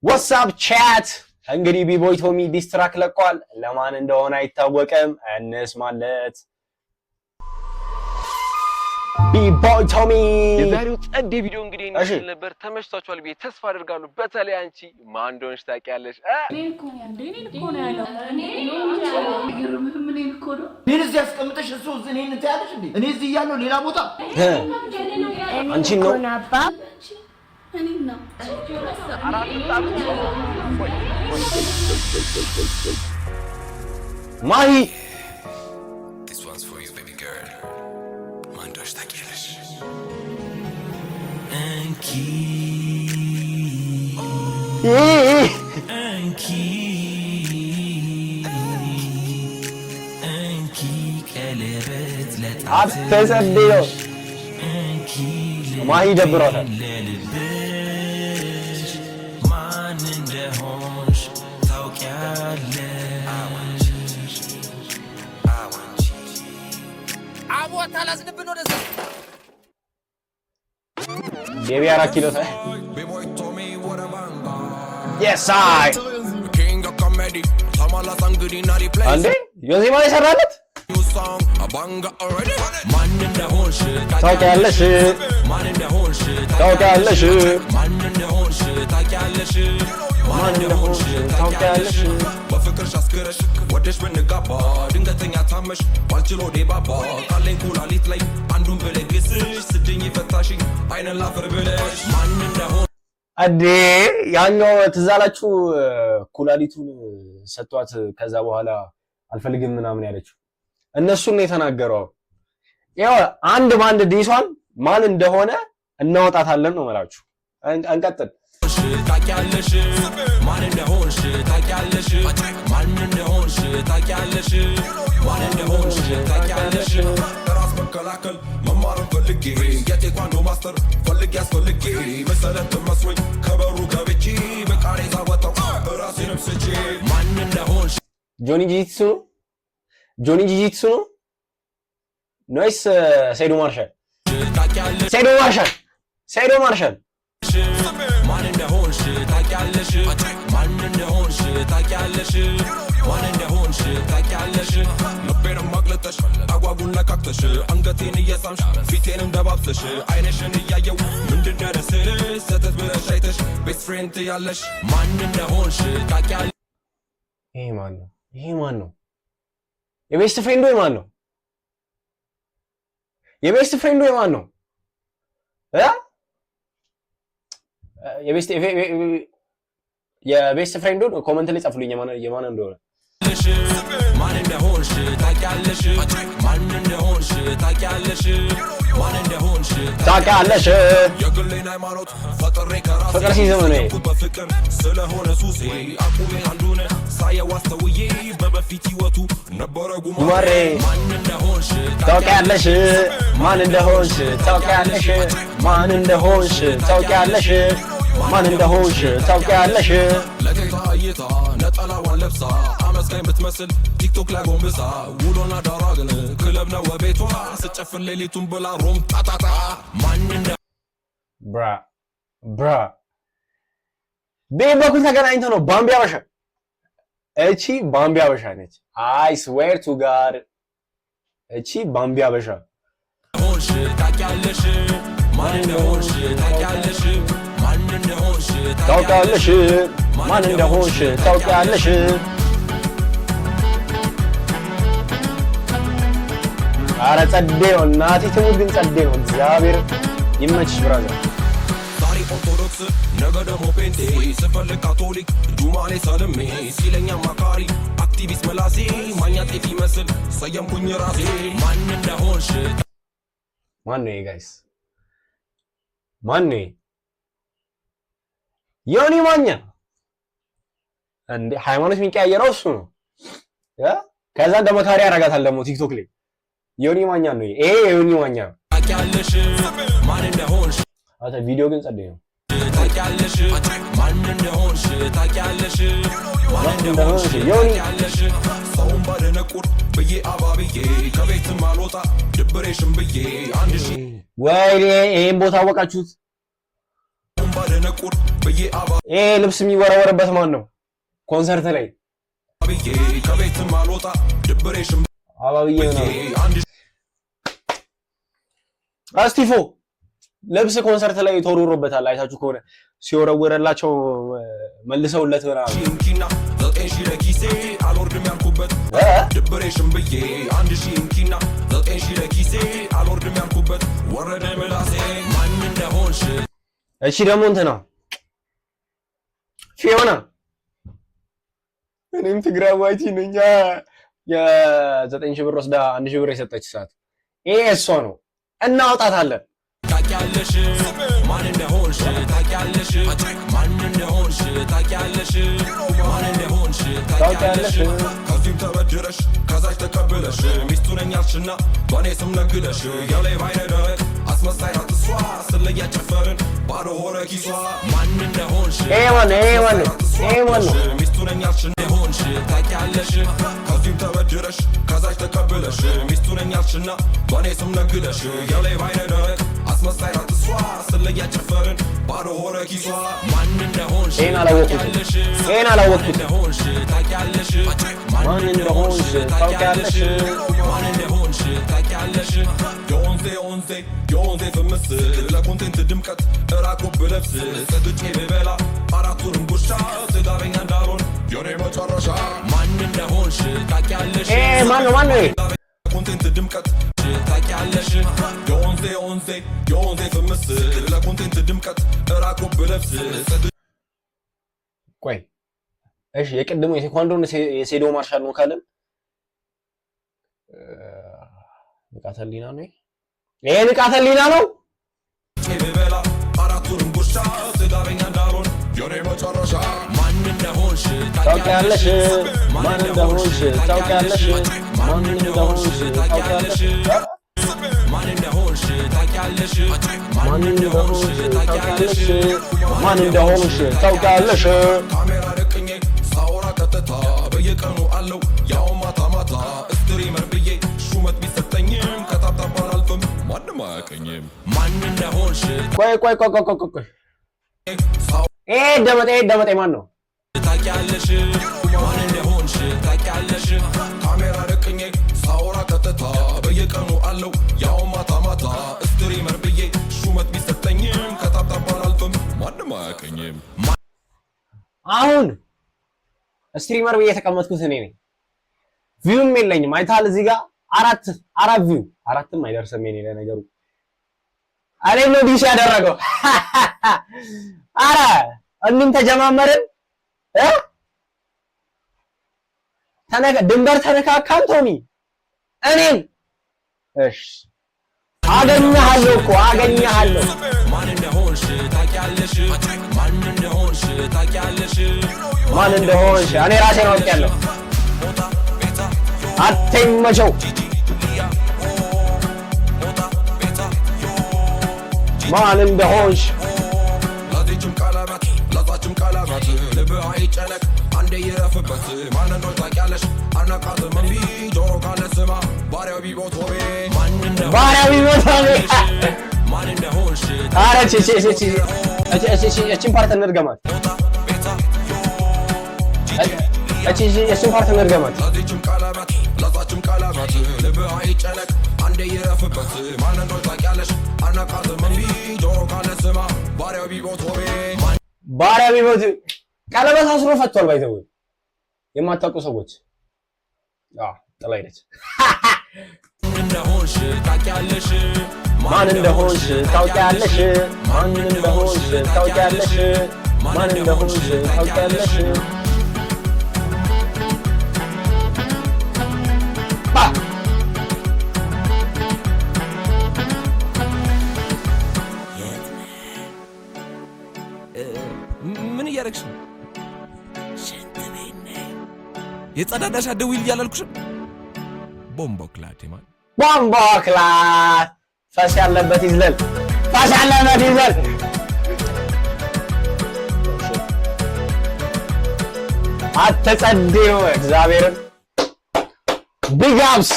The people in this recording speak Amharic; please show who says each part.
Speaker 1: What's up, chat? እንግዲህ ቢቦይ ቶሚ diss track ለቋል። ለማን እንደሆነ አይታወቅም። እንስማለት። ቢቦይ ቶሚ።
Speaker 2: የዛሬው ጸዴ ቪዲዮ እንግዲህ
Speaker 1: እሺ።
Speaker 2: ይመስል ነበር። ተመችቷችኋል ብዬ ተስፋ አደርጋለሁ። በተለይ አንቺ ማን እንደሆንሽ ታውቂያለሽ እ?
Speaker 3: እኔን እዚህ ያስቀምጠሽ እሱ እዚህ እኔን እንትን ያለሽ እንዴ? እኔ እዚህ እያለሁ ሌላ ቦታ።
Speaker 1: አንቺን ነው።
Speaker 4: እኔን ነው።
Speaker 2: አራት ጣቱ።
Speaker 1: ማሂ።
Speaker 5: This one's for you, baby girl. ማን እንደሆንሽ ታውቂያለሽ። እንኪ፣ እንኪ፣ እንኪ ቀለበት
Speaker 1: አትጸዴ ነው።
Speaker 5: እንኪ።
Speaker 1: ማሂ ደብሯታል።
Speaker 5: ለልብሽ ማን እንደሆንሽ ታውቂያለሽ።
Speaker 6: አቦ አታላዝንብን ወደዛ።
Speaker 1: ቤቢ 4 ኪሎ። Yes, I
Speaker 5: King of comedy,
Speaker 1: እንዴ ዮሴማ የሰራለት።
Speaker 5: ማን እንደሆንሽ
Speaker 1: ታውቂያለሽ።
Speaker 5: ማን እንደሆንሽ
Speaker 1: ታውቂያለሽ።
Speaker 5: ማን እንደሆንሽ ታውቂያለሽ።
Speaker 1: ማን እንደሆንሽ ታውቂያለሽ።
Speaker 5: በፍቅርሽ አስክረሽ ወደሽ ብንጋባ ድንገተኛ ታመሽ ባልችሎ ዴባባ ካለኝ ኩላሊት ላይ አንዱን ብለግስሽ ስድኝ ፈታሽኝ አይነን ላፈር ብለሽ ማን እንደሆን
Speaker 1: እንዴ ያኛው ትዝ አላችሁ? ኩላሊቱን ሰጥቷት ከዛ በኋላ አልፈልግም ምናምን ያለችው እነሱን ነው የተናገረው። ያው አንድ በአንድ diss ዋን ማን እንደሆነ እናወጣታለን ነው የምላችሁ። እንቀጥል።
Speaker 5: ታውቂያለሽ። ማን እንደሆንሽ ታውቂያለሽ። ማን እንደሆንሽ ታውቂያለሽ። ማን እንደሆንሽ ታውቂያለሽ። ራስ መከላከል መማርን ፈልጌ የቴኳንዶ master ፈልጌ አስፈልጌ መሰለት መስሎኝ ከበሩ ገብቼ በቃሬዛ ወጣው ራሴንም ስቼ ማን እንደሆንሽ
Speaker 1: ጆኒ ጂጂትሱ ነው። ጆኒ ጂጂትሱ ነው ወይስ ሴዶ ማርሻል?
Speaker 5: ታውቂያለሽ።
Speaker 1: ሴዶ ማርሻል፣ ሴዶ ማርሻል።
Speaker 5: ማን እንደሆንሽ ታውቂያለሽ። ማን እንደሆንሽ ታውቂያለሽ። ማን እንደሆንሽ ታውቂያለሽ። ልቤንም አቅልጠሽ አጓጉን ነካክተሽ አንገቴን እየሳምሽ ፊቴንም ደባብሰሽ አይንሽን እያየው ምንድን ነው ስልሽ ሰተት ብለሽ አይተሽ best friend ያለሽ ማን እንደሆንሽ ታውቂያለሽ።
Speaker 1: ይሄ ማን ነው? ይሄ ማን ነው? የ best friend ኡ የማን ነው? የ best friend ኡ የማን ነው? እ የ best friend ኡን comment ላይ ጻፉልኝ የማን የማን እንደሆነ።
Speaker 5: ማን እንደሆንሽ ታውቂያለሽ። ማን እንደሆንሽ ታውቂያለሽ። ማን እንደሆንሽ
Speaker 1: ታውቂያለሽ።
Speaker 5: የግሌን ሃይማኖት ፈጥሬ ከራሴ
Speaker 1: ፍቅር ሲዝም ነው ይሄ።
Speaker 5: በፍቅር ስለሆነ ሱሴ አቁሜ አንዱን ሳየው አስተውዬ በበፊት ህይወቱ ነበረ
Speaker 1: ጉማሬ።
Speaker 5: ማን እንደሆንሽ
Speaker 1: ታውቂያለሽ። ማን እንደሆንሽ ታውቂያለሽ። ማን እንደሆንሽ ታውቂያለሽ። ማን እንደሆንሽ ታውቂያለሽ።
Speaker 5: ለጌታ እይታ ነጠላዋን ለብሳ አመስጋኝ ብትመስል ቲክቶክ ላይ ጎንብሳ ውሎና ዳሯ ግን ክለብ ነው ቤቷ ስጨፍን ሌሊቱን ብላ ሮም ጣጣጣ ማን እንደ
Speaker 1: Bruh, bruh፣ በየት በኩል ተገናኝተው ነው? ባምቢ አበሻ፣ እቺ ባምቢ አበሻ ነች። I swear to God እቺ ባምቢ አበሻ።
Speaker 5: ሆንሽ ታውቂያለሽ። ማን እንደሆንሽ ታውቂያለሽ። ማን እንደሆንሽ
Speaker 1: ታውቂያለሽ። ማን እንደሆንሽ ታውቂያለሽ። አረ ጸዴ ነው፣ እናቴ ትሙት ግን ጸዴ ነው። እግዚአብሔር ይመችሽ brother።
Speaker 5: ዛሬ ኦርቶዶክስ ነገ ደግሞ ጴንጤ ስፈልግ ካቶሊክ ጁማሌ ሰልሜ ሲለኝ አማካሪ አክቲቪስት መላሴ ማኛ ጤፍ ይመስል ሰየምኩኝ ራሴ ማን እንደሆንሽ
Speaker 1: ማን ነው guys? ማን ነው? ዮኒ ማኛ እንዴ! ሃይማኖት የሚቀያየረው እሱ ነው። ከዛ እንደ መካሪ ያደርጋታል ደግሞ ቲክቶክ ላይ። ዮኒ ማኛ ነው ይሄ፣ ዮኒ ማኛ ነው።
Speaker 5: ታውቂያለሽ። ማን እንደሆንሽ
Speaker 1: አታ ቪዲዮ ግን ጸዴ ነው።
Speaker 5: ታውቂያለሽ። ማን እንደሆንሽ ታውቂያለሽ። ማን እንደሆንሽ
Speaker 1: ዮኒ።
Speaker 5: ታውቂያለሽ። ሰውን ባደነቁር ብዬ አባብዬ ከቤትም አልወጣ ድብሬሽን ብዬ አንድ ሺ
Speaker 1: ወይኔ ይሄን ቦታ አወቃችሁት?
Speaker 5: ባደነቁር ብዬ አባ
Speaker 1: ይሄ ልብስ የሚወረወርበት ማን ነው? ኮንሰርት ላይ
Speaker 5: ብዬ ከቤትም አልወጣ ድብሬሽም
Speaker 1: አባብዬ
Speaker 5: ብዬ
Speaker 1: ምናምን
Speaker 5: አንድ
Speaker 1: እስቲፎ ልብስ ኮንሰርት ላይ ተወርውሮበታል። አይታችሁ ከሆነ ሲወረወረላቸው መልሰውለት ምናምን።
Speaker 5: ሺህ እንኪና 9,000 ለኪሴ አልወርድም ያልኩበት
Speaker 1: እ?
Speaker 5: ድብሬሽም ብዬ 1,000 እንኪና 9,000 ለኪሴ አልወርድም ያልኩበት ወረደ ምላሴ። ማን እንደሆንሽ
Speaker 1: እቺ ደግሞ እንትና ፊዮና፣ እኔም ትግራዋይቲ ነኝ። የ9,000 ብር ወስዳ 1,000 ብር የሰጠች ሰዓት ይሄ እሷ ነው። እናውጣታለን።
Speaker 5: ታውቂያለሽ፣ ማን እንደሆንሽ ታውቂያለሽ፣ ማን እንደሆንሽ ታውቂያለሽ፣ ማን እንደሆንሽ ታውቂያለሽ። ከዚህም ተበድረሽ ከዛች ተቀብለሽ ሚስቱ ነኝ አልሽና በእኔ ስም ነግደሽ የሌባ አይነ ደረቅ አስመሳይ ናት እሷ። ስለያ ጨፈርን ባዶ ሆነ ኪሷ። ማን እንደሆንሽ
Speaker 1: ይሄ ማን ነው? ይሄ ማን ነው? ይሄ ማን ነው?
Speaker 5: ሚስቱ ነኝ አልሽና ሆንሽ ታውቂያለሽ። ከዚህም ተበድረሽ ከዛች ተቀብለሽ ሚስቱ ነኝ አልሽና በእኔ ስም ነግደሽ የሌባ አይነ ደረቅ አስመሳይ ናት እሷ። ስለያ ጨፈርን ባዶ ሆነ ኪሷ። ማን እንደሆንሽ
Speaker 1: ይሄን አላወቅኩትም።
Speaker 5: ታውቂያለሽ።
Speaker 1: ይሄን አላወቅኩትም።
Speaker 5: እንደሆንሽ ታውቂያለሽ።
Speaker 1: ማን እንደሆንሽ ታውቂያለሽ።
Speaker 5: ማን እንደሆንሽ ታውቂያለሽ። የወንዜ የወንዜ የወንዜ ፍምስ ለ content ድምቀት እራቁ ብለብስ ሰግጬ ብበላ አራቱንም ጉርሻ ትዳረኛ እንዳልሆን የኔ መጨረሻ። ማን እንደሆንሽ ታውቂያለሽ።
Speaker 1: ይሄ ማን ነው? ማን ነው ይሄ?
Speaker 5: content ድምቀት ታውቂያለሽ። የወንዜ የወንዜ የወንዜ ፍምስ ለ content ድምቀት እራቁ ብለብስ
Speaker 1: ቆይ እሺ፣ የቅድሙ የቴኳንዶን የሴዶ ማርሻል ነው ካለን ንቃተ ህሊና ነው ይሄ? ይሄ ንቃተ ህሊና ነው።
Speaker 5: ብበላ አራቱንም ጉርሻ ትዳረኛ እንዳልሆን የኔ መጨረሻ። ማን እንደሆንሽ
Speaker 1: ታውቂያለሽ። ማን እንደሆንሽ ታውቂያለሽ። ማን እንደሆንሽ ታውቂያለሽ።
Speaker 5: ማን እንደሆንሽ ታውቂያለሽ።
Speaker 1: ማን እንደሆንሽ ታውቂያለሽ። ማን እንደሆንሽ ታውቂያለሽ።
Speaker 5: ካሜራ ደቅኜ ሳወራ ቀጥታ በየቀኑ አለው ያው ማታ ማታ streamer ብዬ ሹመት ቢሰጠኝም ከ tap tap አላልፍም ማንም አያቀኝም። ማን እንደሆንሽ
Speaker 1: ቆይ ቆይ ቆይ ቆይ ቆይ ቆይ፣ ይሄ ደመጤ፣ ይሄ ደመጤ ማን ነው?
Speaker 5: ታውቂያለሽ። ማን እንደሆንሽ ታውቂያለሽ። ካሜራ ደቅኜ ሳወራ ቀጥታ በየቀኑ አለው ያው ማታ ማታ streamer ብዬ ሹመት ቢሰጠኝም ከ tap tap አላልፍም ማንም አያቀኝም።
Speaker 1: አሁን streamer ብዬ የተቀመጥኩት እኔ ነኝ። View ም የለኝም። አይተሃል? እዚህ ጋር አራት አራት view፣ አራትም አይደርስም የኔ። ለነገሩ እኔም ነው diss ያደረገው። አረ እንም ተጀማመርን እ ተነካ ድንበር ተነካካን። ቶሚ እኔን እሺ አገኘሃለሁ እኮ አገኘሃለሁ።
Speaker 5: ማን እንደሆንሽ ታውቂያለሽ። ማን እንደሆንሽ ታውቂያለሽ።
Speaker 1: ማን እንደሆንሽ እኔ ራሴን አውቄያለሁ። አትመቸው። ማን እንደሆንሽ
Speaker 5: ለዚችም ቀለበት ለዛችም ቀለበት ልብህ አይጨነቅ አንዴ ይረፍበት። ማን እንደሆንሽ ታውቂያለሽ። አነቃትም እምቢ ጆሮ ካለ ስማ ባሪያው ቢሞት ሆቤ ማን እንደሆንሽ
Speaker 1: ባሪያው ቢሞት ሆቤ።
Speaker 5: ማን እንደሆንሽ
Speaker 1: ኧረ እቺ እቺ እቺ እቺ እቺ እቺ እቺን part እንድገማት። እቺ እቺ እቺን part እንድገማት።
Speaker 5: ለዚችም ቀለበት ለዛችም ቀለበት ልብህ አይጨነቅ አንዴ ይረፍበት። ማን እንደሆንሽ ታውቂያለሽ። አነቃትም እምቢ ጆሮ ካለ ስማ ባሪያው ቢሞት ሆቤ
Speaker 1: ባሪያ ቢሞት ቀለበት አስሮ ፈቷል። By the way የማታውቁ ሰዎች ጥላ ሄደች።
Speaker 5: እንደሆንሽ ታውቂያለሽ።
Speaker 1: ማን እንደሆንሽ ታውቂያለሽ። ማን እንደሆንሽ ታውቂያለሽ። ማን እንደሆንሽ ታውቂያለሽ። ባ
Speaker 6: ምን እያደረግሽ ነው? የጸዳዳሽ አትደውይልኝ አላልኩሽም?
Speaker 5: Bomboclaat man.
Speaker 1: Bomboclaat ፈስ ያለበት ይዝለል፣ ፈስ ያለበት ይዝለል። አትጸድዩ እግዚአብሔርን big ups.